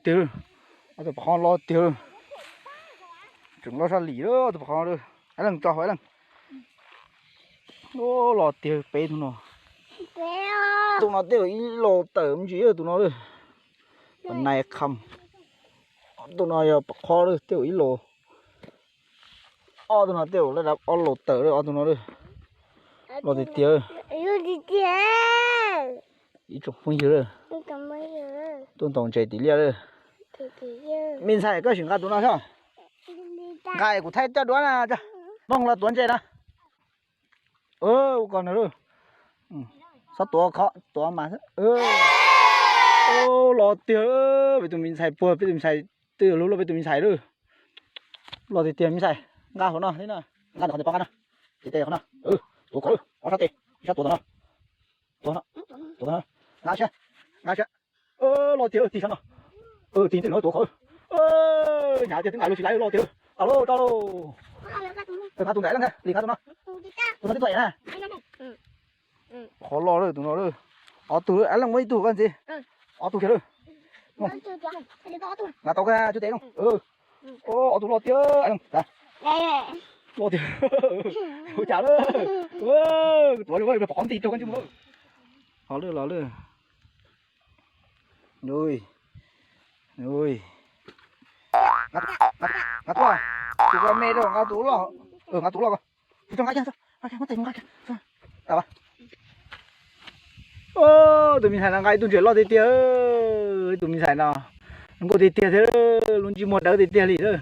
tiag, ob tug pov qhob loj tiag. Tseem loj sab lim lawm ob tug pov qhob lawm. Ib leeg tso hauv ib leeg. Loj tiag peb tug no. Tus no tej zaum ib los tawm me ntsis tus no lawm. Pov nais kham. Tus no yog pov qhob lawm tej zaum ib los. Ob tug no tej zaum lawm ob los tawm lawm ob tug no lawm. Loj tiag tiag. Ib tsoom phooj ywg lawm. Tuaj ntaus ntses tim liaj lawm. Me ntxhais koj sim nqa tus no xwb. Nqa kuv thaij coj duab na. Mooj los tuav ntses na. Ua ko na lawm. Txhob tuav khov tuav mas. Loj tiag. Peb tus me ntxhais puag peb tus me ntxhais twb yuav luag luaj peb tus me ntxhais lawm. Loj tiag tiag me ntxhais. Nqa hauv no thiab na. Nqa ntawm qhov ntawd pov nqa no. Ces tes qhov no. Tuav khov lawm ob sab tes. Ib sab tuav tom no. Tuav no. Tuav no. Nqa siab. Nqa siab. Loj tiag tig sab no. Tig ntawm no tuav khov. Hnyav tiag twb nqa lub tsis laib loj tiag. Tau lauj tau lauj. Nqa tus ntawm leej li nqa tus no. Tus no twb tuaj na. Qhov loj lawm tus no lawm. Ob tug lawm leej muab ib tug koj ntxiv. Ob tug kiag lawm. Nqa tau koj cub tes no. Ob tug loj tiag. Loj tiag. Ua cas lawm. Tuav pom qhov nti rau koj ntsej muag. Los lawm los lawm. Nqa tus, nqa tus me rau nqa tus loj. Nqa tus loj ko. Nqa kiag, nqa kiag, nqa kiag. Tus me ntxhais no nqa ib tug ntses loj tiag tiag. Tus me ntxhais no nkauj tiag tiag thiab, lub ntsej muag dawb tiag tiag li lawm.